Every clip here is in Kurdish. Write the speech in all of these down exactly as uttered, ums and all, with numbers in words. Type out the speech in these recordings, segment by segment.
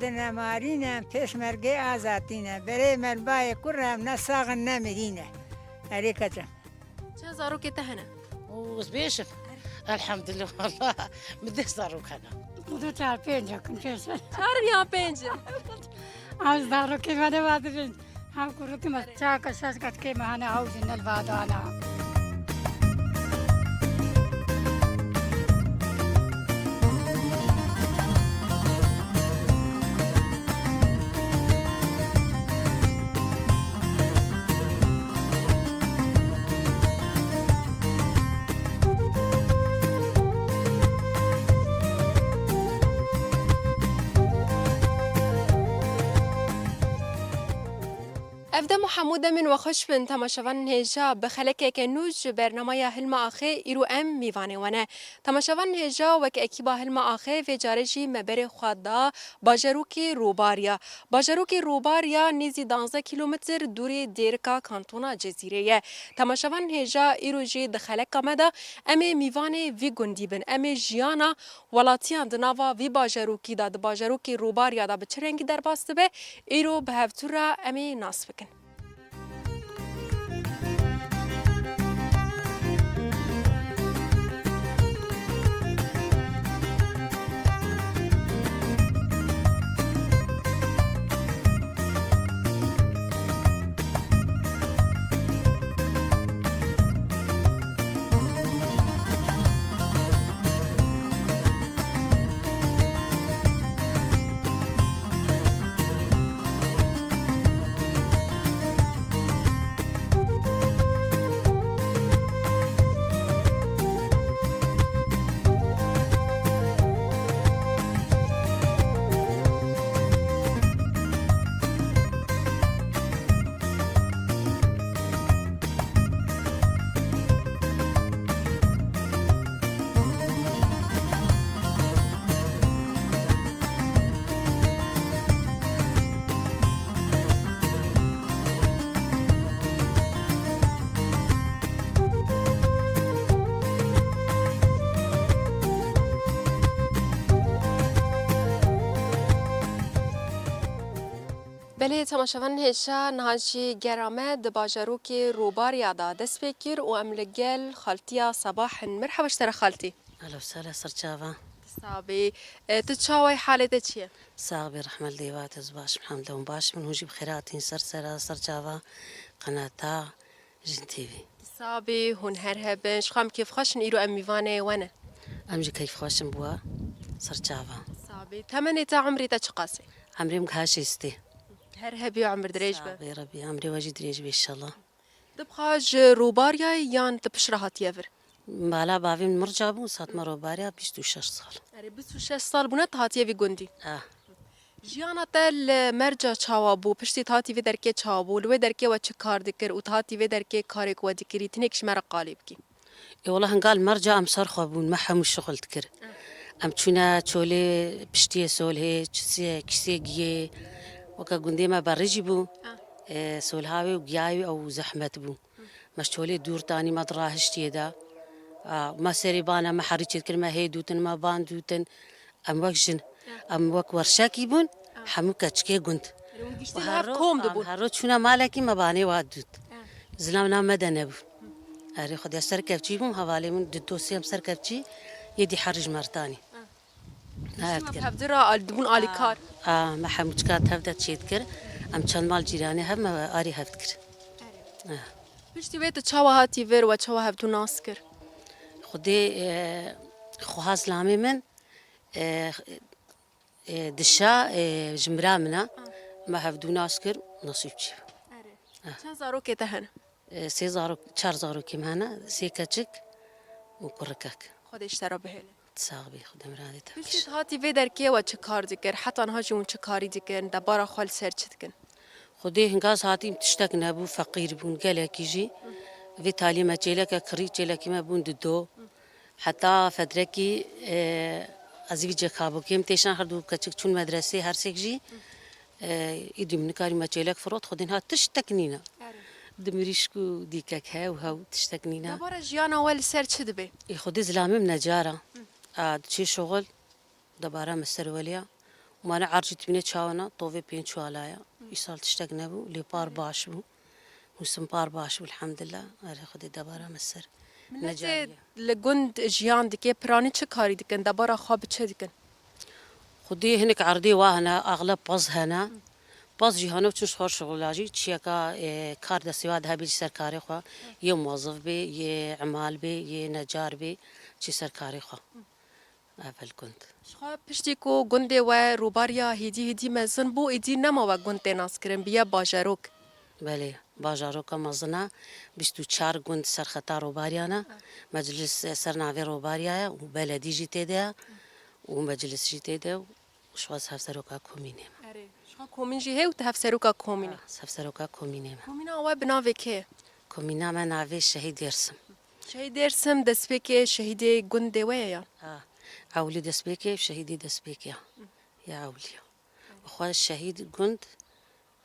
Di nemarî ne, em pêşmergê azadî ne. Berê me li bayê kur em ne sax in ne mirî ne. Erê keçim. Çend zarokê te hene? Û ez bêjim. Elhamdülillah, wallah. Min deh zarok hene. Du, çar, pênc, yakin pênc. Çar in ya pênc in? Ew zarokê me ne vadibin. Ew kurikî me çaka şeş ketkê me hene, ew jî ne li vadana. Ev dem û hemû demên we xweş bin, temaşevanên hêja, bi xelekeke nû ji bernameya Hilma Axê îro em mîvanê we ne. Temaşevanên hêja, wek ekîba Hilma Axê vê carê jî me berê xwe da bajarokê Robarya. Bajarokê Robarya nêzî danzdeh kîlometr dûrê Dêrika kantona Cezîrê ye. Temaşevanên hêja, îro jî di xeleka me de em ê mîvanê vî gundî bin. Em ê jiyana welatiyan di nava vî bajarokî de, di bajarokê Robarya de bi çi rengî derbas dibe, îro bi hevdû re em ê nas bikin. Belê, temaşevanên hêja, niha jî gera me di bajarokê Robarya de dest pê kir û em li gel xaltiya Sebah in. Merheba ji te re xaltî. Alo, sala ser çava. Sabî, e, tu çawa yî, halê te çi ye? Sax bî, rehmet li dêva te, ez baş im, elhamdulillah, hûn baş bin, hûn jî bi xêr hatîn ser sera, ser çava qenata Jin T V. Sabî, hûn her hebin, ji xwe em kêfxweş in, îro em mîvanê we ne. Em jî keyfxweş in bi we, ser çava. Sabî, temenê te, umrê te çiqas e? Emrê min giha şêstê. Her hebî û umir dirêj be. Sax bî, Rebî emrê we jî dirêj be, înşallah. Tu bi xwe ji Robaryayê yan tu pişt re hatiye vir? Mala bavê min Mirca bû, sat me Robarya bîst û şeş sal. Erê, bîst û şeş sal bûne tu hatiye vî gundî? Ah. Jiyana te li Merca çawa bû? Piştî tu hatî vê derkê çawa bû? Li wê derkê we çi kar dikir û tu hatî vê derkê karê ku we dikirî, tinêk ji me re qalê bikî? Ê wela hinga li Merca em ser xwe bûn, me hemû şixul dikir. Em çûne çolê piştiyê Solhê, çisê, kisê giyê, weke gundê me berê jî bû. Ah. Ê, Solha wê û giya wê ew zehmet bû. Me ji çolê dûr tanî, me dirahiştiyê de. A, me serê bana me herî çêdikir, me hê dûtin, me ban dûtin. Em wek jin, em wek werşekî bûn, hemû keçikê gund. Erê, hûn giştî li hev kom dibûn. Hero çûne malekî me banê wa dût. Zilam nav me de nebû. Erê, Xwedê serkevçî bûm, hevalê min di dosê em serkevçî, yê dî herî ji me re tanî. Ha, ev dikir. Hevdira al-, dibûn alîkar. A, me hemû çika tev de çêdikir. Em çend mal cîranê hev me arî hev dikir. Erê. Ha. Piştî wê tu çawa hatî vir we çawa hevdû nas kir? Xwedê, e, xweha zilamê min, e, e, dişa, e, ji mira min a. Ah. Me hevdû nas kir, nasîb çî bû. Erê. Ah. Çend zarokê te hene? E, sê zarok, çar zarokê me hene, sê keçik û kurikek. Xwedê ji te re bihêle. Sax bî, Xwedê miradê te. Piştî tu hatî vê derkê we çi kar dikir? Heta niha jî hûn çi karî dikin? Debara xwe li ser çi dikin? Xwedê hinga ez hatîm tiştek nebû, feqîr bûn gelekî jî. Vê talî me çêleke kirî, çêlekî me bûn dido. Heta fedrekî, e, ez vî cekabokê min têşan, her du keçik çûn medresê, her sêk jî. E, îdî min nikarî me çêlek firot, Xwedê niha tiştek nîne. Erê. Di mirîşk û dîkek he û hew tiştek nîne. Debara jiyana we li ser çi dibe? Ê, Xwedê zilamê min necara. A, diçê şoxil, debara me ser weliya. Mane erd jî dibîne çawana, tovê pênc çuwala ye. Îsal tiştek nebû, lê par baş bû. Mûsim par baş bû, elhamdulillah. Erê Xwedê debara me ser. Miletê Necarî ye. Li gund jiyan dike, piranî çi karî dikin, debara xwe bi çi dikin? Xwedê hinek erdê wa hene, axleb pez hene. Pez jî hene, çin ji xwe şixula jî. Çiyeka, e, kar destê wa dihe bê ji ser karê xwe. Yê muwezif bê, yê emal bê, yê necar bê, çi ser karê xwe. Evel gund. Ji xwe piştî ku gundê we rûbariya hêdî hêdî mezin bû, êdî nema wek gund tê naskirin, biye bajarok. Belê, bajaroka mezin e, bîst û çar gund ser xeta rûbariya ne. Meclis ser navê rûbariya ye û beledî jî tê de ye û meclis jî tê de ye û ji xwe hevseroka komînê me. Erê, ji xwe komîn jî heye û tu hevseroka komînê. Ha, hevseroka komînê me. Komîna we bi navê kê ye? Komîna me navê Şehîd Dêrsim. Şehîd Dêrsim destpêkê şehîdê gundê we ye yan? Ha, ewlî destpêkê, şehîdê destpêkê ya. Ya ewlî ya. Xwe şehîd gund,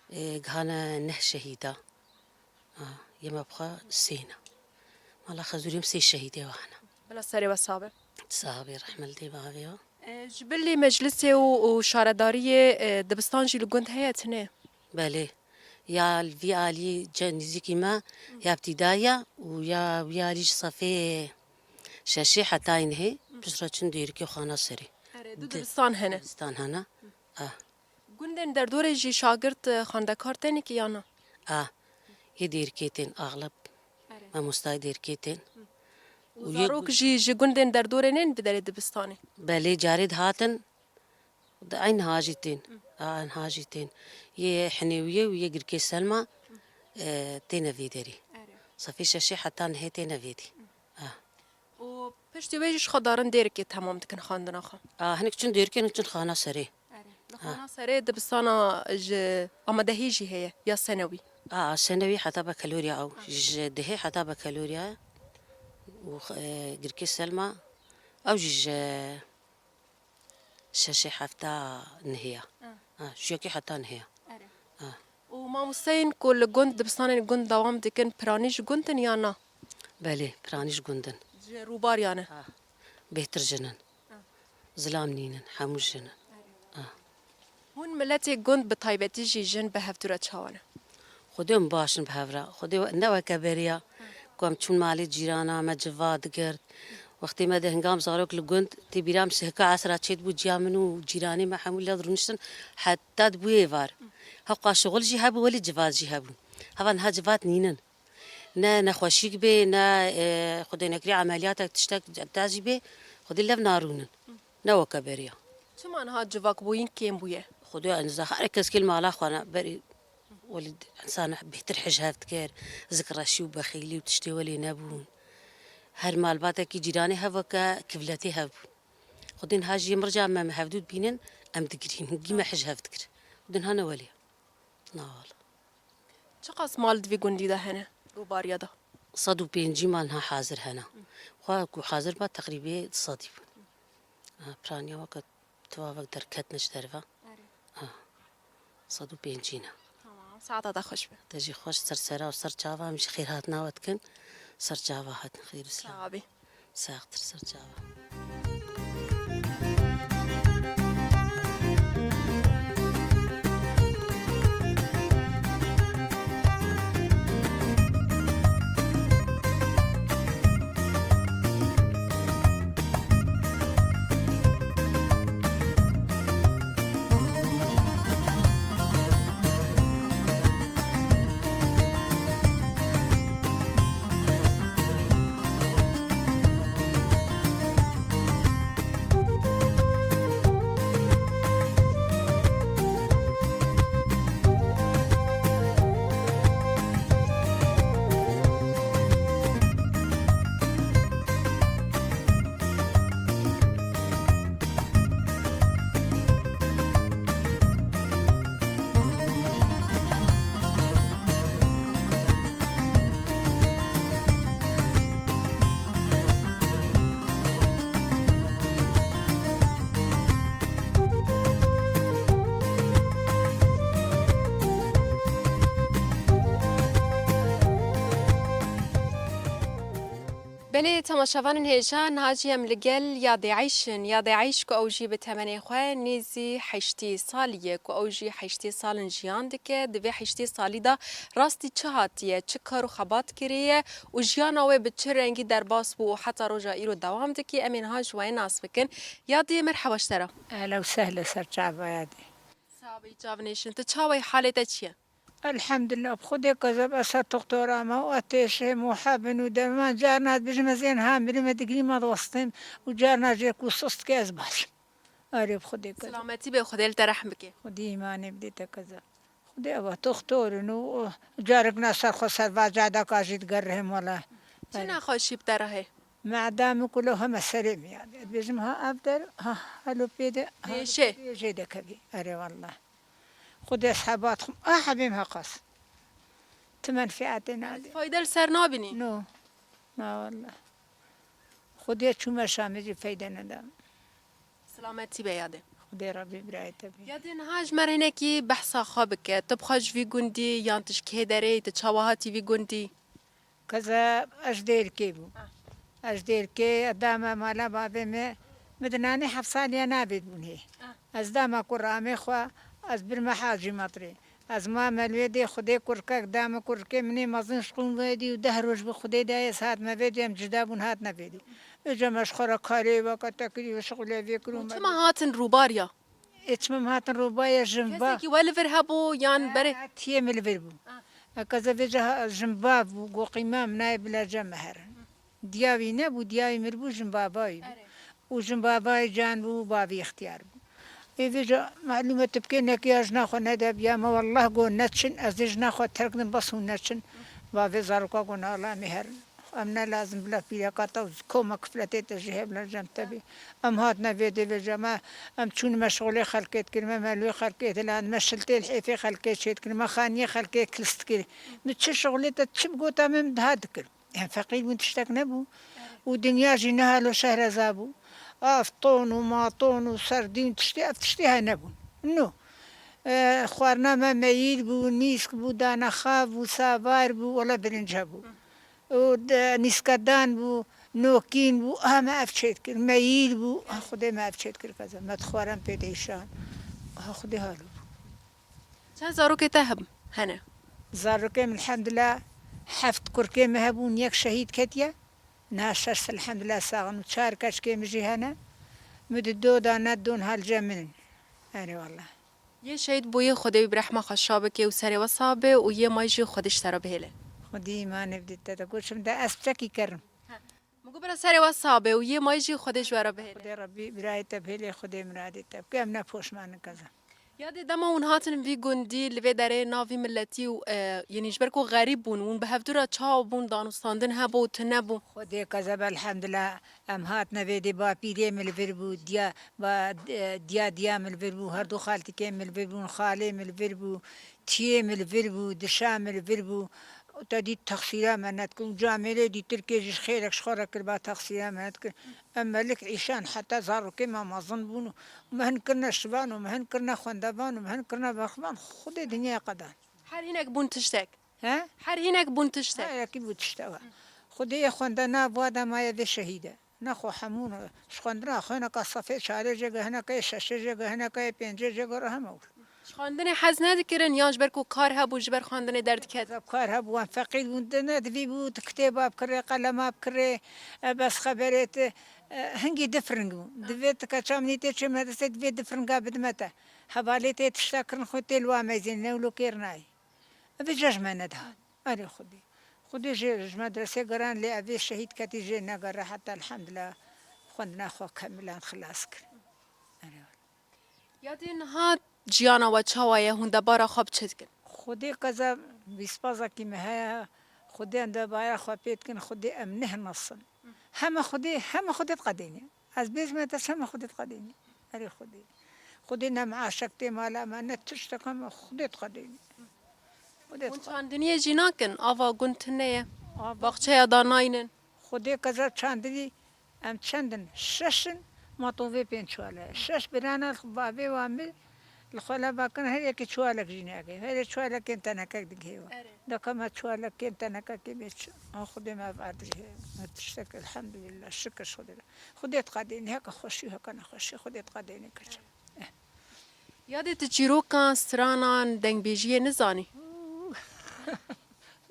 e, gihane neh şehîda. Ha, yê me bixwe sê ne. Mala Xezûrê em sê şehîdê we hene. Bila serê we sabe. Sabe, rehme li dê bavê we. E, ji bilî meclisê û, û şaredariyê, e, dibistan jî li gund heye tine? Belê. Ya li vî alî ce-, nîzîkî me ya îbtîdayî ya û ya wî alî ji sefê şeşê hetayî nehê, piştre çin dêrikê xwana serê. Erê, du Di-, dibistan hene. Dibistan hene. Ah. Gundên derdorê jî şagirt, e, xwendekar tên ki ya na? Ah. Yê dêrikê tên axleb. Erê. Mamostayê dêrikê tên. Û Û yê zarok gu- jî ji gundên derdorê nên bi derê dibistanê? Belê, carê dihatin, di eyn ha jî tên. A, eyn ha jî tên. Yê Hinêwiyê û yê Girkê Selma, e, têne vê derê. Erê. Sefê şeşê heta nehê têne vê dî. A. Û piştî wê jî ji xwe darin dêrikê temam dikin xwendina xwe? A, hinek çin dêrikê, hinek çin xana serê. Erê. Li xana serê dibistana ji amadehî jî heye ya senewî? A, a, senewî heta bekeloriya ew. Ji dehê heta bekeloriya û, e, Girkê Selma ew jî ji şeşê hefta nehê ya. Ha. Ha, ji yekê heta nehê ya. Erê. Ha. Û mamosteyên ku li gund, dibistanên gund dewam dikin, piranî ji gund in ya na? Belê, piranî ji gund in. Ji rûbariyan e? Ha. Bêhtir jin in. Ha. Zilam nînin, hemû jin in. Erê. Ha. Hûn miletê gund bi taybetî jî jin bi hevdû re çawa ne? Xwedê em baş in bi hev re. Xwedê we-, ne weke beriya ku em çûn malê cîrana me civa digirt. Wextê me de hingam zarok li gund tê bîra min sihka esra çêdibû ciya min û cîranê me hemû lev rûniştin heta dibû êvar. Hewqa şixul jî hebû welê civat jî hebûn. Heva niha civat nînin. Ne nexweşîk bê, ne, e, Xwedê nekirî emeliyatek tiştek te jî bê, Xwedê lev narûnin. Ne weke beriya. Çima niha civakbûyîn kêm bûye? Xwedê enza her kes kê li mala xwe ne berî welî însan bêhtir hij hev dikir, zikreşî û bexîlî û tiştê welê nebûn. Her malbatekî cîranê hev weke kivletê hev bûn. Xwedê niha jî em rica me, me hevdû dibînin, em digirîn. Hingî me hij hev dikir. Xwedê niha ne welê. Na wala. Çiqas mal di vî gundî de hene, rûbariya de? Sed û pêncî mal niha hazir hene. Xwe ku hazir ba teqrîbê du sedî bûn. Ha, piraniya weke tivavek derketine ji derve. Erê. Ha, sed û pêncî ne. Tamam, saeta te xweş be. Te jî xweş, ser sera û ser çava em jî xêrhatina we dikin. Ser çava hatin, xêr û silav. Sax bî. Saxtir ser çava. Ê temaşevanên hêja, niha jî em li gel Yadê Eyş in. Yadê Eyş ku ew jî bi temenê xwe nêzî heştê salî ye, ku ew jî heştê salin jiyan dike. Di vê heştê salî de rastî çi hatiye, çi kar û xebat kiriye û jiyana wê bi çi rengî derbas bû û heta roja îro dewam dike, em ê niha ji we nas bikin. Yadê, merheba ji te re. Ehla û sehla, ser çava Yadê. Sax bî, çav nêşin. Tu çawa yî, halê te çi ye? Elhamdulillah, bi Xwedê kezeb, ez ser toxtora me û ez têşim û hebin û derman, carna ez bijim ez ên ha mirim, ez digirî me diwestim û carna jê ku sist ke ez baş im. Erê, bi Xwedê kezeb. Silametî be, Xwedê li te rehm bike. Xwedê îmanê bidê te kezeb. Xwedê eva toxtor in û, û carek na ser xwe ser va cadaka jî digerihim wele. Çi nexweşî bi te re heye? Meda min ku lo heme serê min ya. Ez dibêjim ha ev der, ha helo pê de, ha Dêşê. Jê dekevî. Erê wallah. Xwedê ez hebat xwim, a hebêm heqas. Ti menfîetê nadê. Fayde li ser nabînî? No. Na wallah. Xwedê çûme Şamê jî feyde neda. Silametî be Yadê. Xwedê Rebbî birayê te bî. Yadê, niha ji me re hinekî behsa xwe bike. Tu bi xwe ji vî gundî yan tu ji kê derê yî, tu çawa hatî vî gundî? Keza ez ji Dêrikê bûm. Ah. Ez ji Dêrikê, ez dame mala bavê me. Min di nanê heft saliya navê bûn hê. Ah. Ez dame kurê amê xwe, ez birme Hacî Metrê. Ez mame li wê dê, Xwedê kurkek da min, kurkê min ê mezin ji qûm vê dî û deh roj bi Xwedê dayê ez hatime vê dê, em cida bûn hatine vê dê. Îca me ji xwe re karê weke te kirî û şixulê vê kir û Hûn me çima hatin rûbariya? Ê çima em hatin rûbariya jin va. Kesekî we li vir hebû yan berê? He, tiyê min li vir bû. Ah. Eke ze vêca ha-, jin va bû, go qîma min nayê bila cem me herin. Diya wî nebû, diya wî mir bû, jin bava wî bû. Erê. Û jin bava wî can bû, bavî ixtiyar bû. Ê vêca malûm e tu bikê nekî ya jina xwe nede biya me, wallah go neçin, ez ê jina xwe terk dim, bes hûn neçin. Bavê zaroka go nala me herin. Em ne lazim bila pîreka te û koma kifletê te jî hebla cem te bî. Em hatine vê dê vêca me, em çûn me şixulê xelkê dikirin, me melûyê xelkê diland, me şiltê li hêfê xelkê çê dikirin, me xaniyê xelkê kilis dikirin. Mi çi şixulê te çi bigota me, min diha dikir. Em feqîr bûn, tiştek nebû. Û dinya jî niha lo şehreza bû. Av, ton û maton û serdî û tiştê, ev tiştê he nebûn. No. E, xwarina me meyîr bû, nîsk bû, danexa bû, savar bû, wele birinc hebû. Û de-, nîskedan bû, nokîn bû, aha me ev çêdikir, meyîr bû, aha Xwedê me ev çêdikir keza. Me dixwaran pê de îşan. Aha Xwedê halo bû. Çend zarokê te heb-, hene? Zarokê min elhamdulillah heft kurkê min hebûn, yek şehîd ketiye. Niha şeş elhamdulillah sax in û çar keçikê min jî hene. Min di do da ne don hal cem min in. Erê wallah. Yê şehîd bûyî Xwedê wî bi rehma xwe şa bike û serê we sax be û yê may jî Xwedê ji te re bihêle. Xwedî îmanê bidî te de. Goçim de ez piçekî kerim. Min got bira serê we sax be û yê may jî Xwedê ji we re bihêle. Xwedê Rebbî birayê te bihêle, Xwedê miradê te bike. Em ne poşman in keza. Yadê dema hûn hatin vî gundî, li vê derê nav vî miletî û, e, yenî ji ber ku xerîb bûn, hûn bi hevdû re çawa bûn, danûstandin hebû, tune bû? Xwedê kezeb elhamdulillah, em hatine vê dê, bapîrê min li vir bû, diya, ba, e, diya diya min li vir bû, her du xaltikê min li vir bûn, xalê min li vir bû, tiyê min li vir bû, dişa min li vir bû. Te dît texsîra me nedikin û camêrê dîtir kê jî ji xêrek ji xwe re kiriba texsîra me nedikin. Em melik îşan heta zarokê me mezin bûn û me hin kirine şivan û me hin kirine xwendevan û me hin kirine bexvan, Xwedê dinyayê qedan. Her hinek bûn tiştek. He? Her hinek bûn tiştek. Her yekî bû tiştek. Xwedê yê xwendena va de maye vê şehîd e. Nexwe hemûn ji xwendina xwe hineka sefê çarê jê ge, hineka yê şeşê jê ge, hineka yê pêncê jê ge re heme wir. Ji xwendinê hez nedikirin yan ji ber ku kar hebû ji ber xwendinê derdiket? Kar hebû, em feqîr bûn, di ne divî bû, tu kitêba bikirê, qelema bikirê, e, bes xeberê tu, e, hingî du firing bû. Divê tu keça min tê çê medresê, divê du firinga bidime te. Hevalê tê tişta kirin xwe tê li wa meyzên, ne wilo kêr nayê. Ev ê cejme nedihat. Erê Xwedê. Xwedê jê ji medresê geran lê ev ê şehîd ketî jê negere heta elhamdulillah xwendina xwe kemilan xilas kir. Erê. Ya dê niha jiyana we çawa ye, hûn debara xwe bi çi dikin? Xwedê keza bîspazekî me heye, Xwedê em debara xwe pê dikin, Xwedê em nehnasin. Heme Xwedê, heme Xwedê diqedêne. Ez bêjime te heme Xwedê diqedêne. Erê Xwedê. Xwedê ne meaşek tê mala me, ne tiştek, heme Xwedê diqedêne. Xwedê Hûn diqedêne. Çandiniyê jî nakin, ava gund tune ye. Ava. Baxçeya da naynin. Xwedê keza çandinî em çend in? Şeş in, ma tovê pênc çuwale. Şeş birana bavê wan bi li xwe leva kirin, her yekê çuwalek jî neke. Her yê çuwalekên tenekek digihê we. Erê. Deka me çuwalekên tenekekê bê çi? A Xwedê me verdijê. Me tiştek, elhamdülillah, şikir Xwedê. Xwedê diqedênî, heke xweşî û heke nexweşî, Xwedê diqedênî keçim. Yadê tu çîrokan, stranan, dengbêjiyê nizanî?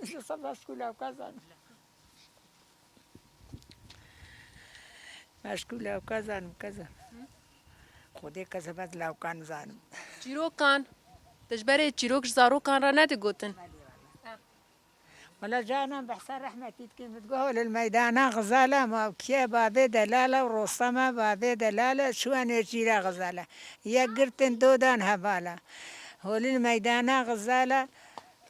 Ji seba şkûla ka zanim. Meşgûl lewka zanim, keza. Xwedê keza, ez lewka nizanim. Çîrokan. Te ji berê çîrok ji zarokan re nedigotin? Wela canan behsa rehmetî dikim, digot, "Holil meydana Xizala, ma kiye babê delala û Rostema babê delala, çûye nêçîra Xizala. Yek girtin do dan hevala. Holil meydana Xizala,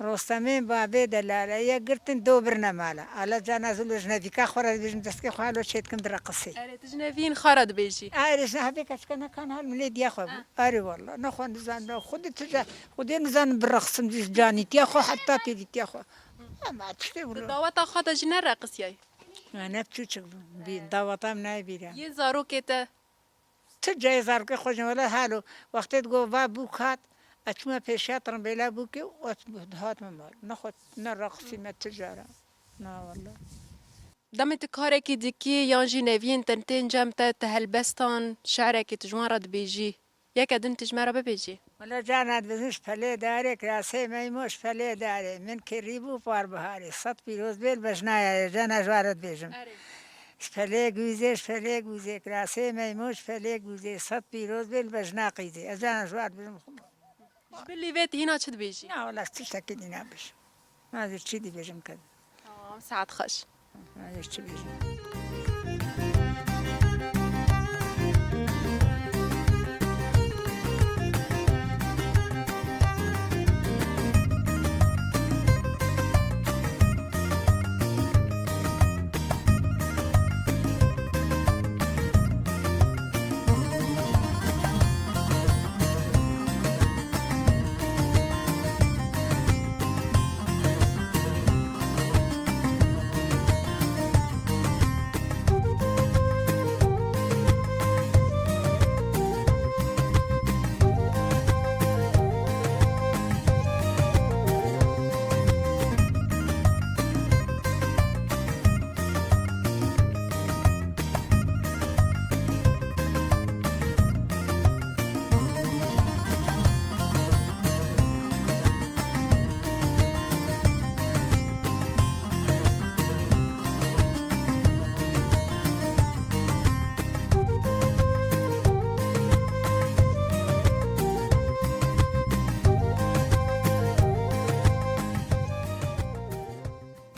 Rostemên babê delale ye girtin do birine mala." Ala cana zû li jinevîka xwe re dibêjim, destê xwe halo çêdikim direqisî. Erê, tu jinevîn xwe re dibêjî? Erê, ji hebê keçike nekan hal milê diya xwe bû. Ah. Erê, walla, ne xwe nizanim, ne xwedê tije, xwedê nizanim bireqsim, ji canîtiya xwe heta pêdîtiya xwe. Ama tiştê wilo. Di daweta xwe de jî nereqisiyayî? Ne, ne çûçik bû. Bî, daweta min nayê bîra. Yê zarokê te? Ti cayê zarokê xwe jî wele halo. Wextê digot va bûk hat, ez çûme pêşiya tirimbêla bûkê û ez dihatime mal. Nexwe ne reqisîme ti cara. Na wele. Demê tu karekî dikî yan jî neviyên te tên cem te, tu helbestan, şe'rekê tu ji wan re dibêjî? Yeke din tu ji me re bibêjî. Wele carna dibêjin ji pelê darê, kirasê meymo ji pelê darê. Min kirî bû par biharê. Sed pîroz bê li bejna yarê, cana ji we re dibêjim. Erê. Ji pelê gûzê, ji pelê gûzê, kirasê meymo ji pelê gûzê. Sed pîroz bê li bejna qîzê. Ez cana ji we re dibêjim. Ji bilî vê tu hîna çi dibêjî? Na wela, tiştekî dî nabêjim. Ez ê çi dibêjim ke? Tamam, saet xweş. Ez ê çi bêjim?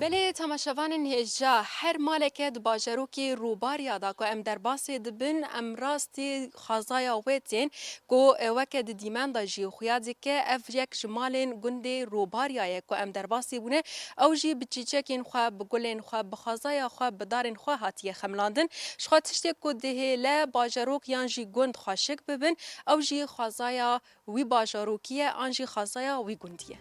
Belê temaşevanên hêja, her maleke di bajarokê Rûbarya de ku em derbasê dibin, em rastî xwezaya wê tên ku, e, weke di dîmen de jî xuya dike, ev yek ji malên gundê Rûbarya ye ku em derbasî bûne. Ew jî bi çîçekên xwe, bi gulên xwe, bi xwezaya xwe, bi darên xwe hatiye xemilandin. Ji xwe tiştê ku dihêle bajarok yan jî gund xweşik bibin, ew jî xwezaya wî bajarokî ye an jî xwezaya wî gundî ye.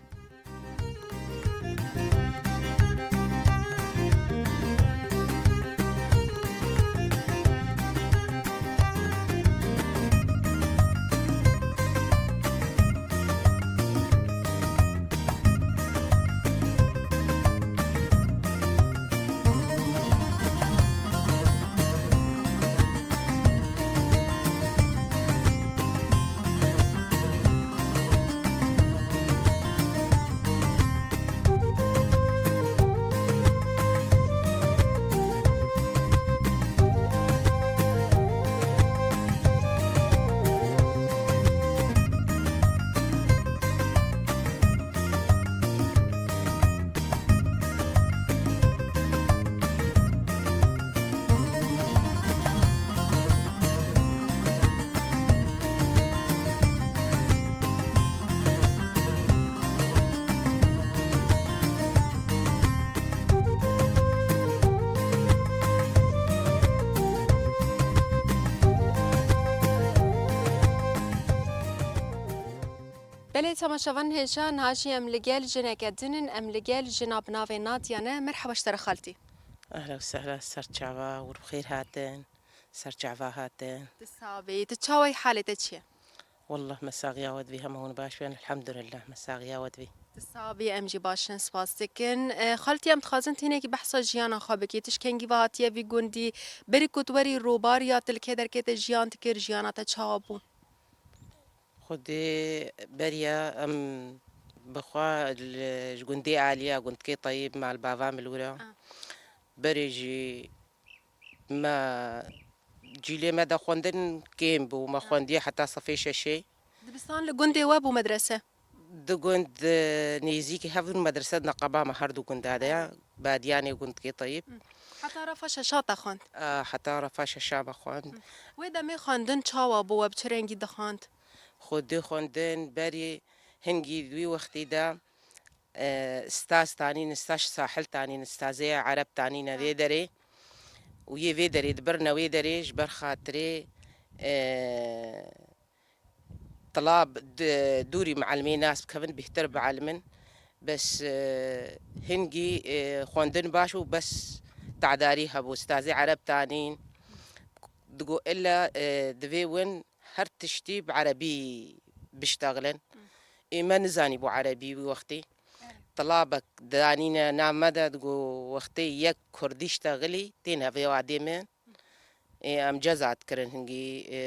Belê, temaşevan hêja, niha jî em li gel jineke din in, em li gel jina bi navê Nadya ne. Merheba ji te re xaltî. Ehla û sehla, ser çava, wir bi xêr hatin, ser çava hatin. Tu sax bî, tu çawa yî, halê te çi ye? Wallah, me saxiya we divî, hema hûn baş bên, elhamdulillah, me saxiya we divî. Sabî, em jî baş in, spas dikin. E, xaltî, em dixwazin tînekî behsa jiyana xwe bikî. Tu ji kengî ve hatiye vî gundî? Berî ku tu werî Robariya, tu li kê derkê te jiyan dikir, jiyana te çawa bû? Xwedê beriya em bi xwe li, ji gundê Aliya, gundkê Teyîb, mal bava min li wir e. Ah. Berê jî me, cîlê me de xwendin kêm bû. Me Ah. xwendiye heta sefê şeşê. Dibistan li gundê we bû medrese? Di gund, e, nêzîkî hev in, medrese di neqeba me her du gunda de ye. Badiyanê, gundkê Teyîb. Hı. Heta refa şeşa te xwend? A, heta refa şeşa me xwend. Hı. Wê demê xwendin çawa bû, we bi çi rengî dixwend? Xwedê xwendin berî hingî di wî wextî de, e, staz tanîn, staz sahil tanîn, stazê ereb tanîne vê Ha. derê. Û yê vê derê dibirne wê derê ji ber xatirê, e, Tilab di dûrî mielmê nas bikevin, bêhtir bielimin. Bes, e, hingî, e, xwendin baş û bes tadarî hebû. Stazê ereb tanîn. Digo illa, e, divê win her tiştî bi erebî biştexilin. Ê me nizanî bû erebî wî wextî. Tilabek danîne nav me de, digo wextê yek kurdî ştexilî tên hevê wadê min. Ê em ceza dikirin hingî, e,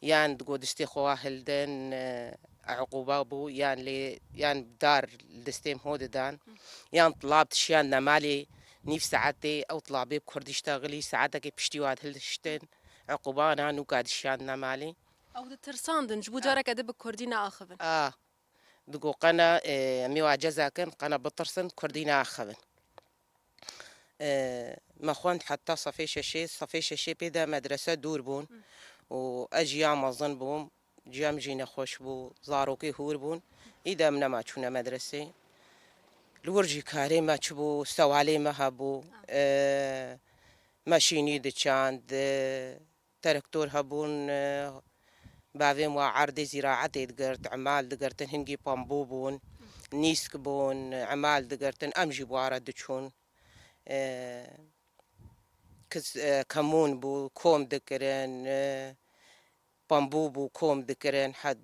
yan digo distê xwe wa hildin, e, uquba bû, yan lê, yan dar li distê min ho didan, yan tilab dişiyandine malê nîv saetê, ew tilabê bi kurdî ştexilî, saetekê piştî wa dihildiştin, uqubana nûka dişiyandine malê. Ew ditirsandin, ji bo Ah. careke din bi kurdî neaxivin. Ah, digo qena, e, em ê wa ceza kin, qena bitirsin, kurdî neaxivin. E, me xwend heta sefê şeşê, sefê şeşê pê de medrese dûr bûn Hı. û ez jî ya mezin bûm, cem jî nexweş bû, zarokê hûr bûn. Î de em nema çûne medresê. Li wir jî karê me çi bû, sewalê me hebû, Ah. e, me şînî diçand, e, Terektor hebûn, e, bavê me erdê zîraetê digirt, emal digirtin, hingî pambû bûn, nîsk bûn, emal digirtin, em jî bi wan re diçûn. E, kis-, e, kemûn bû, kom dikirin, e, pambû bû, kom dikirin, he-,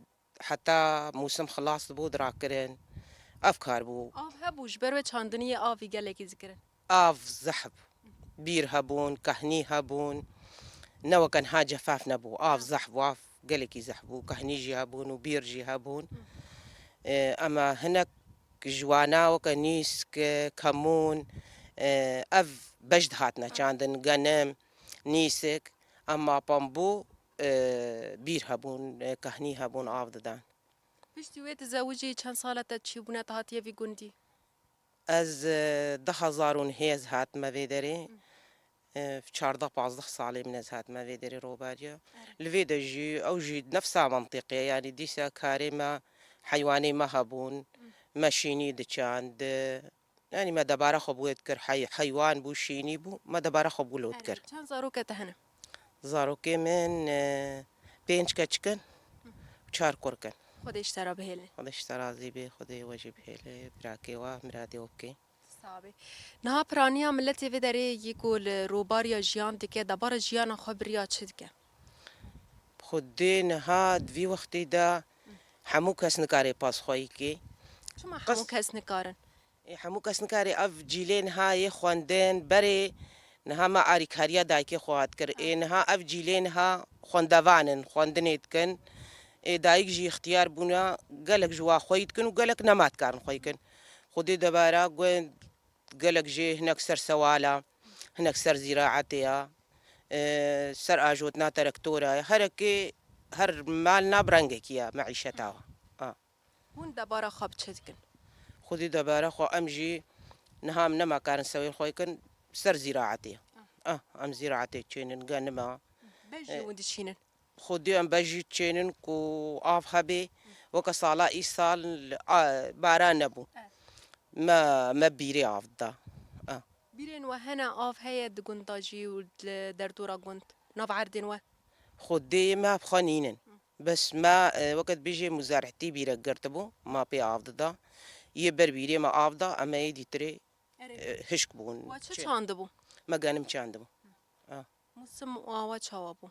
heta mûsim xilas dibû, dirakirin. Ev kar bû. Av hebû, ji ber wê çandiniyê avî gelekî dikirin? Av zehf. Bîr hebûn, kehnî hebûn. Ne weke niha cefaf nebû. Av zehf bû, av gelekî zehf bû. Kehnî jî hebûn û bîr jî hebûn. E, ema hinek ji wana weke nîsk, kemûn, e, ev beş dihatine çandin, genim, nîsik. Ema pambû, e, bîr hebûn, e, kehnî hebûn, av didan. Piştî wê tizewicî çend sala te çîbûne, te hatiye vî gundî? Ez, e, du hezar û nehê ez hatime vê derê. Hı. E, çardeh pazdeh salê min ez hatime vê derê Robariya. Erê. Li vê de jî, ew jî nefsa mentiqê ye, yanî dîsa karê me, heywanê me hebûn, Hı. me şînî diçand, e, yanî me debara xwe bi wê dikir, hey-, heywan bû, şînî bû, me debara xwe bi wilo Erê, dikir. Çend zaroke te hene? Zarokê min, e, pênc keçik in û çar kurik in. Xwedê ji te re bihêle. Xwedê ji te razî bê, Xwedê we jî bihêle, birakê we, miradê we bikê. Sabê. Niha piraniya miletê vê derê yê ku li Robariya jiyan dike, debara jiyana xwe bi riya çi dike? Xwedê niha di vî wextî de hemû kes nikare paşxweyî kê. Çima Qas- hemû kes nikarin? Ê, hemû kes nikare ev cîlê niha yê xwendin, berê niha me arîkariya dayikê xwe hat kir. Ê, niha ev cîlê niha xwendevan in, xwendinê dikin. Ê, dayik jî îxtiyar bûne, gelek ji wa xweyî dikin û gelek nema dikarin xweyî kin. Xwedê debara gund gelek jê hinek ser sewala, hinek ser zîraetê ya, e, ser ajotina terektora ya. Herekê her malna bi rengekî ya meîşeta wa. A. Hûn debara xwe bi çi dikin? Xwedî debara xwe em jî niha em nema karin sewên xwe kin ser zîraetê. Ah, em zîraetê çênin, genima. Bejî E, hûn dişînin? Xwedî em bejî çênin ku av hebê, weke sala îsal, a, baran nebû. E. Me, me bîrê av dida. A. Bîrên we hene av heye di gunda jî û li derdora gund, nav erdên we? Xwedê me bi xwe nînin. Bes me, e, weke dibêjê muzerhetî bîrek girtibû, ma pê av dida. Yê ber bîrê me av da, em ê dîtirê, Erê. e, hişk bûn. We çi Çi? çandibû? Me genim çandibû. A. Musim û awa çawa bû?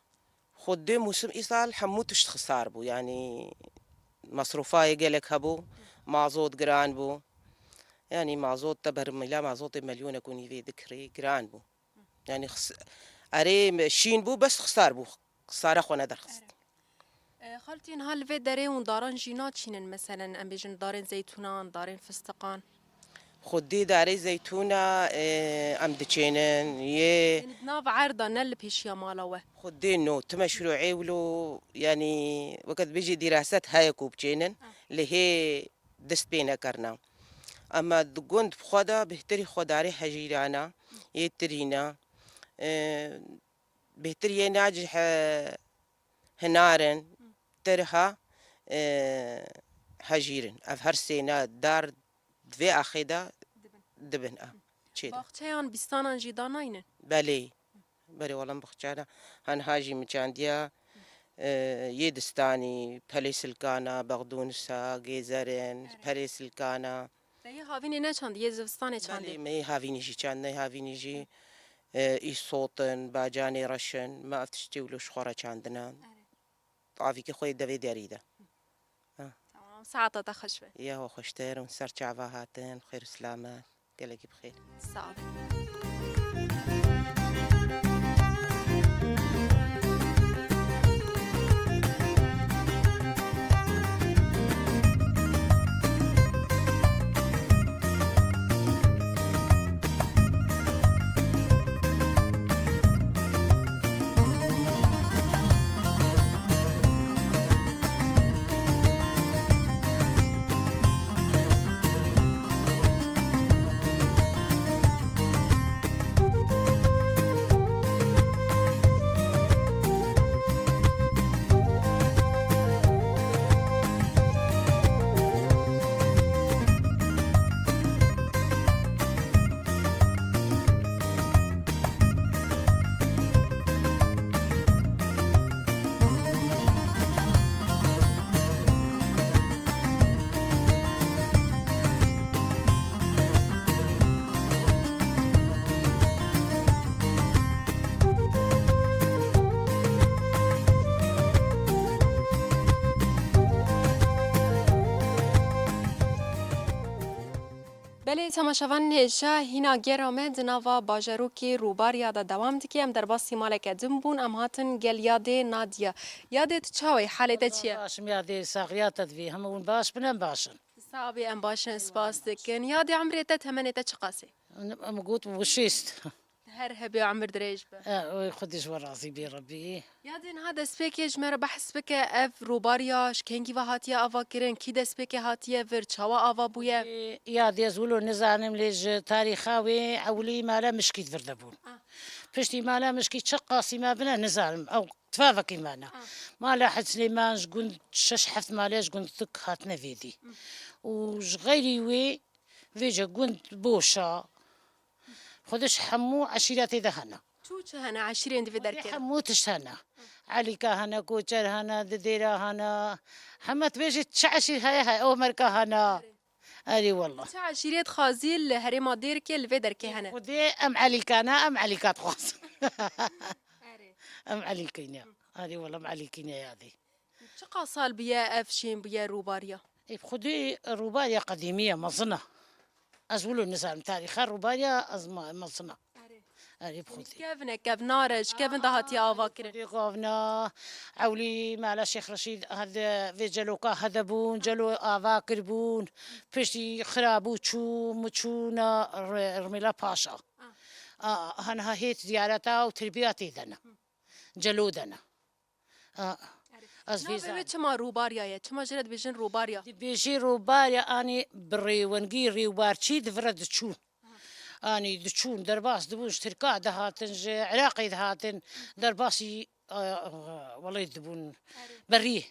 Xwedê musim îsal hemû tişt xisar bû, yanî Mesrûfa yê gelek hebû, mazot giran bû. Yanî mazot te bermîla mazotê milyonek û nîvê dikirî, giran bû. Yanî xis-, erê şîn bû, bes xisar bû. Xisara xwe nederxist. E, xaltî, niha li vê derê hûn daran jî naçînin, meselen, em bêjin darên zeytûnan, darên fistiqan? Xwedî darê zeytûna, e, em diçênin, yê Yanî di nav erda, ne li pêşiya mala we? Xwedî no, ti meşrûê wilo, yanî weke dibêjî dîraset heye ku biçênin, Ah. lê hê dest pê nekerina. Ema di gund bi xwe de bêhtirî xwe darê hejîrana, yê tirîna, e, bêhtir yê nacî he-, hinarin, tirha, e, hejîrin. Ev her sêna dar di vê axê de Dibin. dibin. A, çê de. Baxçeyan, bîstanan jî danaynin? Belê. Belê, wela baxçana. Hanha jî miçandiya, e, yê distanî, pelê silkana, bexdûnisa, gêzerin, Erê. pelê silkana. Te yê havînê neçand, yê zivistanê çandê? Belê, me yê havînî jî çand, me yê havînî jî, e, îsot in, bacanê reş in, me ev tiştê wilo ji xwe re çandine. Erê. Avîkê xwe yê devê derî de. Ha. Tamam, saeta te xweş be. Ya we xweştir, hûn ser çava hatin, xêr û silamet. Gelekî bi xêr. Sağ ol. Belê, temaşevanên hêja, hîna gera me di nava bajarokê Rûbarya de dewam dike. Em derbasî maleke din bûn, em hatin gel Yadê Nadya. Yadê, tu çawa yî? Halê te çi ye? Baş im Yadê, saxiya te divê. Hemû hûn baş bin, em baş in. Sax bî, em baş in, spas dikin. Yadê, umrê te, temenê te çiqas e? Em got û şêst. Her hebê umir dirêj be. E, oy, Xwedê ji we razî bê, Rebbî. Yadê, niha destpêkê ji me re behs bike, ev Rûbarya ji kengî ve hatiye avakirin, kî destpêkê hatiye vir, çawa ava bûye? E, Yadê, ez wilo nizanim, lê ji tarîxa wê ewilî mala mişkî di vir de bûn. Ah. Piştî mala mişkî çiqasî me bine nizanim, ew tifavekî me ne. Ah. Mala Hec Silêman ji gund şeş heft male ji gund Tik hatine vêdî. Hmm. Û ji xeyrî wê vêce gund Boşa, Xwedê ji hemû eşîretê de hene. Çû çi hene eşîrên di vê derkê de? Hemû tişt hene. Elîka hene, Koçer hene, Didêra hene. Heme tu bêjî çi eşîr heye, heye. Omerka hene. Erê. Erê wallah. Çi eşîrê dixwazî li herêma Dêrikê li vê derkê hene? Xwedê em Elîka ne, em Elîka dixwazin. Erê. Em Elîkî ne. Erê wallah, em Elîkî ne Yadê. Çiqas sal bûye ev şên bûye Rûbarya? Ê, bi xwedî Rûbarya qedîmî ye, mezin e. Ez wilo nizanim tarîxa Rûbarya, ez me-, mezin e. Erê. Erê, bi xwedî. Kevin e, kevnar e, ji kevin de hatiye avakirin. Xwedî kevna, ewlî mala Şêx Reşîd hede, vê celoka hede bûn, celo ava kiribûn, piştî xirabû çû, mi çûna re-, Rimêla Paşa. Ah. A, haniha hêt ziyareta û tirbiya tê de ne. Celo de ne. A, Erê. Ez vê Navê wê zanim. Çima Rûbarya ye? Çima jê re dibêjin Rûbarya? Dibêjê Rûbarya, anî bi rêwengî rêwbarçî di vir re diçûn. Anî diçûn, derbas dibûn, ji Tirka dihatin, ji Iraqê dihatin, derbasî, a, a, welê dibûn. Erê. Berî.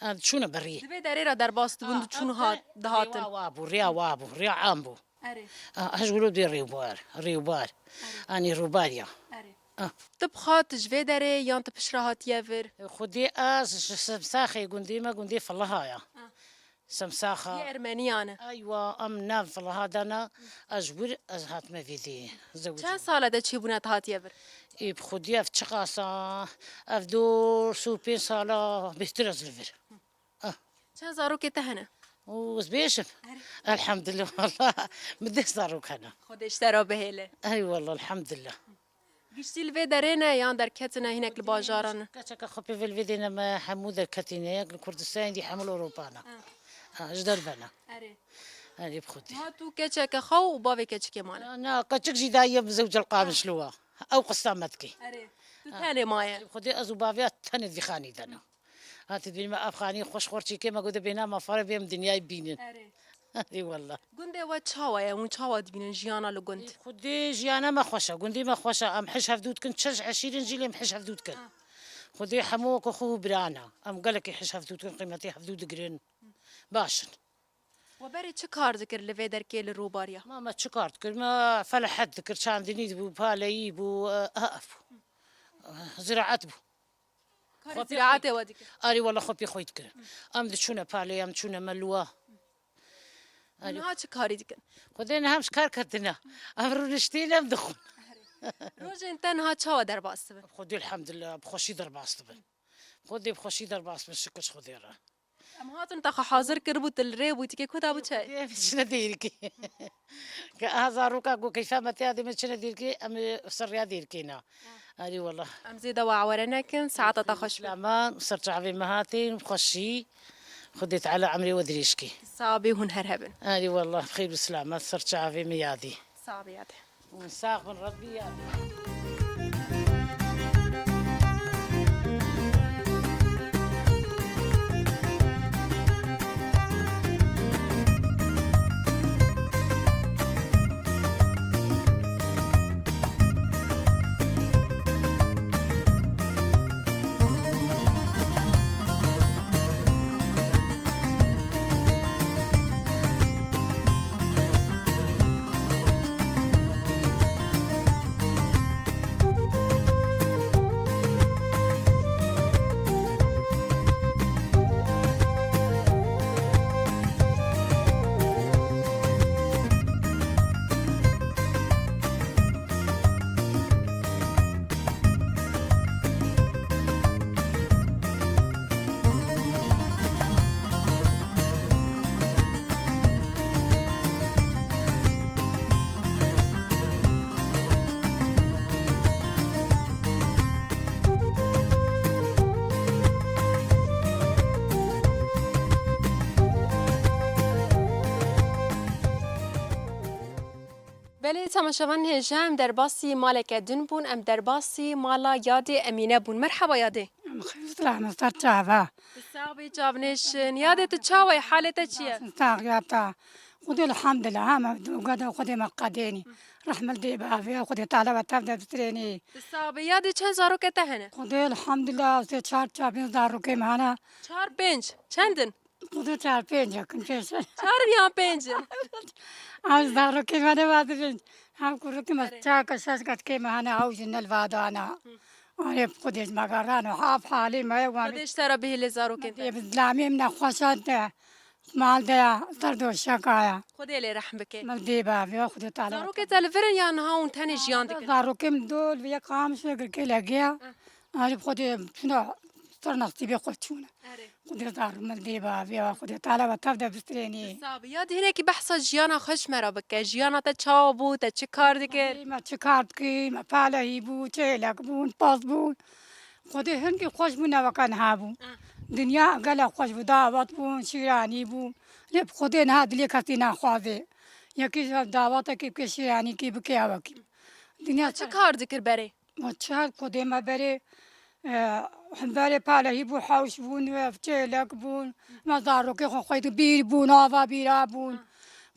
A, diçûne berî. Di vê derê re derbas dibûn, A, diçûn ev hat, de dihatin. Rêwa wa bû, rêya wa bû, rêya am bû. Erê. A, ez wilo dê rêwbar, rêwbar. Erê. Anî Rûbarya. Erê. Ah. Tu bi xwe tu ji vê derê yan tu piştre hatiye vir? Xwedê ez ji Semsaxê gundê me, gundê Filiha ya. Ah. Semsaxa. Yê Ermeniyan e. Eywa, em nav Filiha de ne, ez ji wir ez hatime vê dê zewicî. Çend sal e te çêbûna te hatiye vir? Ê, bi xwedî ev çiqas e, ev dor sê û pênc sal e bêhtir ez li vir. Ah. Çend zarokê te hene? Û ez bêjim. Erê. Elhamdülillah, wallah. Min deh zarok hene. Xwedê ji te re bihêle. Ey wallah, elhamdülillah. Giştî li vê derê ne yan derketine hinek li bajaran? Keçeke xwe pê vê li vê dêne me hemû derketîne, yek li Kurdistanê dî hemû li Ewropa ne. Ha. Ha, ji derve ne. Erê. Erê bi Xwedê. Niha tu keçeke xwe û bavê keçikê mane? Na, na, keçik jî daye bi zewcel qamiş li wa. Ew qista me dikê. Erê. Tu tenê maye? Erê bi Xwedê ez û bavê tenê di vî xanî de ne. Ha, tu dibînî me ev xanî xweş xorçîkê me gote bêhna me fare bêm dinyayê bînin. Erê. Ey wallah. Gundê we çawa ye? Hûn çawa dibînin jiyana li gund? Xwedê jiyana me xweş e, gundê me xweş e. Em hij hevdû dikin, çi ji eşîrin jî lê em hij hevdû dikin. Ha. Xwedê hemû weke xwe û bira ne. Em gelekî hij hevdû dikin, qîmetê hevdû digirin. Baş in. We berê çi kar dikir li vê derkê li Rûbariya? Ma me çi kar dikir? Me felahet dikir, çandinî bû, paleyî bû, e, e, bû. Ziraet bû. Karê ziraetê we dikir? Arî wela xwe pê xwe dikirin. Em diçûne palê, em çûne me li wa. Arî. Niha çi karî dikin? Xwedê niha em ji kar ketine. Em rûniştîn em dixwin. Rojên te niha çawa derbas dibin? Xwedê elhamdulillah, bi xweşî derbas dibin. Xwedê bi xweşî derbas bin, şikir ji Xwedê re. Em hatin te xwe hazir kiribû, tu li rê bû, tikê ku dabû çay? Em çine dêrikê. Ke aha zaroka ku keyfa me tê ya dê me çine dêrikê, em ê ser rêya dêrikê ne. Erê wallah. Em zêde we awere nekin, saeta te xweş be. Silaman, ser çavê me hatin, xweşî. Xwedê Teala emrê we dirêj kê. Sax bê, hûn her hebin. Erê wallah, bi xêr bi silamet, ser çavê me yadî. Sax bê yadê. Sax bin, Rebbi yadî. Belê, temaşevanên hêja, em derbasî maleke din bûn, em derbasî mala yadê Emîne bûn. Merheba yadê. Em xêr selamet ser çava. Tu sax bî, çavnêşin. Yadê tu çawa yî, halê te çi ye? Sax ya ta. Xwedê elhamdulillah, ha me gada Xwedê me qedênî. Rehmil dê bavê, Xwedê Teala we tev de bitirênî. Tu sax bî, yadê çend zarokê te hene? Xwedê elhamdulillah, sê çar çavên zarokê me hene. Çar pênc, çend in? Xwedê çar pênc yakin pêş. Çar in yan pênc in? Ew zarokê me ne vadibin. Hem kurikê me çar ke şeş ketkê me hene, ew jî ne li vadana. Arê bi Xwedê ji me gerrano, haf halê me ye wan. Xwedê ji te re bihêle zarokên te. Dê bi zilamê min nexweşa de. Mal de ya, ser doşeka ya. Xwedê lê rehm bike. Min dê bavê, Xwedê Teala. Zarokê te li vir in ya niha hûn tenê jiyan dikin? Zarokê min do li yek Qamişlo, girkê Legê. Arê bi Xwedê çûne ser nesîbê xwe çûne. Erê. Xwedê zarok min dê bavê, Xwedê Teala we tev de bistrênî. Sax bî. Yadê hinekî behsa jiyana xwe ji me re bike. Jiyana te çawa bû, te çi kar dikir? Erê, me çi kar dikir, me palehî bû, çêlek bûn, pez bûn. Xwedê hingî xweş bû, ne weke niha bû. Ah. Dinya gelek xweş bû, dawet bûn, şîranî bû. Lê bi Xwedê niha dilê kesî naxwazê. Yekî ji dawetekî bike, şîranîkî bike, ewekî. Dinya çi kar dikir berê? Ma çi her Xwedê me berê, e, berê palehî bû, hewş bûn, çêlek bûn. Me zarokê xwe xwedî bîr bûn, ava bîra bûn.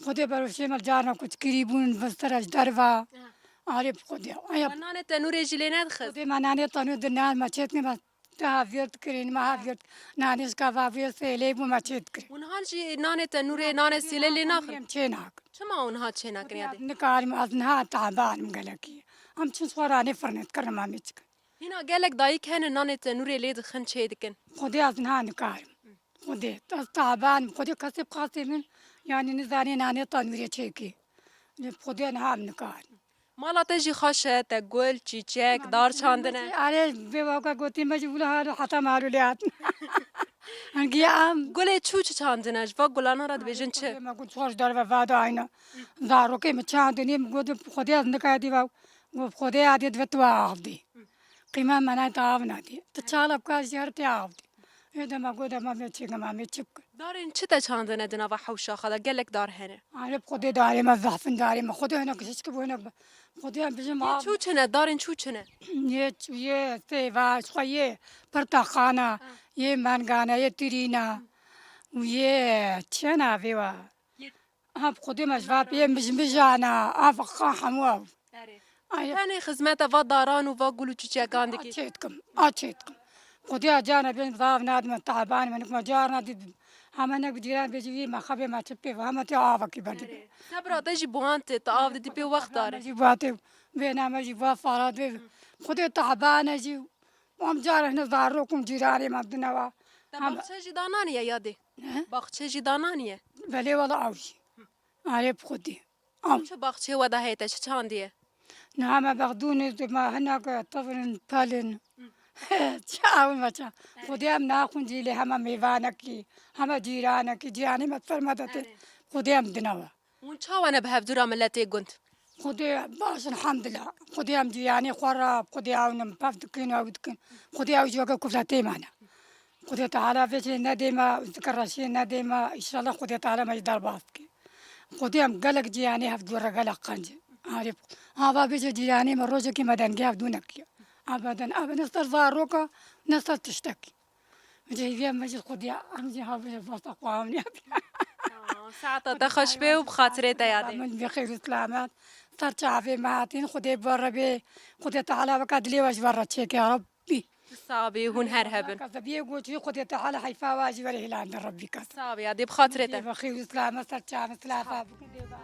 Xwedê berofşê me carna kuçkirî bûn, vistira ji derva. Arê bi Xwedê. Aya. We nanê tenûrê jî lê nedixist? Xwedê me nanê tenûr di nan me çêt nî me te ha vêr dikirin, me ha vêr nanê ji kava vêr sêlê bû me çêt dikirin. Hûn han jî nanê tenûrê, nanê sêlê lê naxin? Em çê nakin. Çima hûn ha çê nakin yadê? Nikarim ez niha taban im gelekî. Em çin xwe ranê firnê dikirin me çikin. Hîna gelek dayik hene nanê tenûrê lê dixin çê dikin. Xwedê ez niha nikarim. Xwedê ez taban im. Xwedê kesê bi qasê min yanî nizanê nanê tenûrê çêkê. Lê bi Xwedê niha em nikarin. Mala te jî xweş e, te gul, çîçek, dar çandine. Erê, vê waka gotî me jî wilo halo heta me halo lê hatin. Hangi em? Gulê çû çi çandine? Ji va gulana re dibêjin çi? Xwedê me gul çar ji derve vada ayna. Zarokê min çandinî, min got, Xwedê ez nika dî ve. Got, Xwedê adê dive tu av dî. Qîme me nayê te av nadî. Tu çala bika jî her tê av dî. Ê dema got, dema me çêkim, em ê çi bikin? Darên çi te çandine di nava hewşaxa de? Gelek dar hene. Arê bi Xwedê darê me zehf in, darê me. Xwedê hinek hişk bû, hinek bi-, Xwedê em bijim av. Yê çû çi ne? Darên çû çi ne? Yê çû, yê sêva, ji xwe yê pirtexana, yê mengana, yê tirîna. Û yê çi navê wa? Yê Ha, bi Xwedê me ji va pê mij-, mijana, av xa hemû ew. Erê. Ay. Tenê xizmeta va daran û va gul û çiçekan dikî. A çê dikim, a çê dikim. Xwedê a carna bên zav nadim, teban me, nikma carna dî, heme nek bi cîran bêjî, wî me xebê me çi pê, heme tê avakî berdibê. Erê. Sebra te jî buhan tê, te av didî pê wext dare. Me jî buhan tê, vê name jî va fara dê. Xwedê teban e jî, Em cara hine zarok û cîranê me dinewa. Te Em baxçe jî dananiye yadê? He? Baxçe jî dananiye? Belê wela ew jî. Arê bi Xwedê. Ew. Çi baxçeyê we de heye te çi çandiye? Niha me bexdûnê di me hinek tevrin pelin. Çi ew me ça. Xwedê em naxwin cîlê heme mêvanekî, heme cîranekî, cîranê me ser me de tê. Erê. Xwedê em dinewa. Hûn çawa ne bi hevdûra miletê gund? Xwedê baş, elhamdulillah. Xwedê em cîranê xwe re, Xwedê ew nim pev dikin, ew dikin. Xwedê ew ji weke kufretê me ne. Xwedê Teala vê jê nedê me, zikir reşiyê nedê me. Înşallah Xwedê Teala me ji derbas bike. Xwedê em gelek cîranê hevdû re gelek qenc in. Arê, hava bêje cîranê me rojekê me dengê hevdû nekiye. Ebeden, ebeden ne ser zaroka, ne ser tiştekî. Cihîviya me jî Xwedî em jî hevî vasta xwe hevnî. Saeta te xweş be û bi xatirê te yadê. Min bi xêr û selamet. Ser çavê me hatîn, Xwedê bi we re bê. Xwedê Teala weke dilê we ji we re çêke ya Rabbî. Sax bî, hûn her hebin. Kasa biyê goçî Xwedê Teala heyfa we ji we re hêlandin Rabbî kasa. Sax bî, yadê bi xatirê te. Bi xêr û selamet ser çavê silafa bikin dê ba.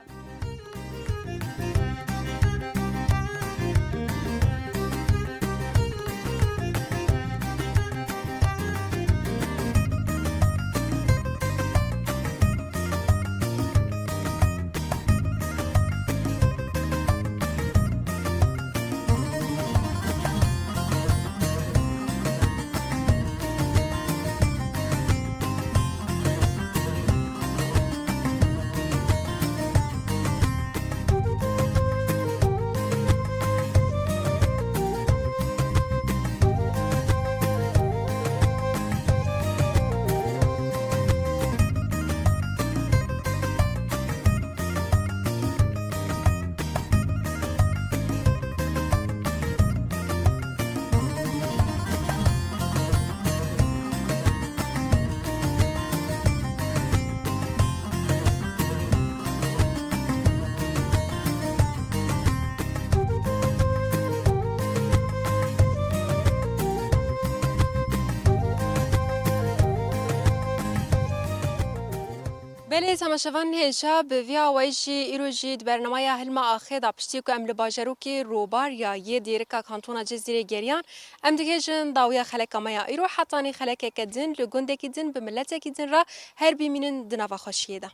Belê, temaşevanên hêja, bi vî awayî jî îro jî di bernameya Hilma Axê de, piştî ku em li bajarokê Robarya yê Dêrika Kantona Cizîrê geriyan, em digihêjin dawiya xeleka me ya îro. Hetanî xelekeke din li gundekî din bi miletekî din re her bimînin di nava xweşiyê de.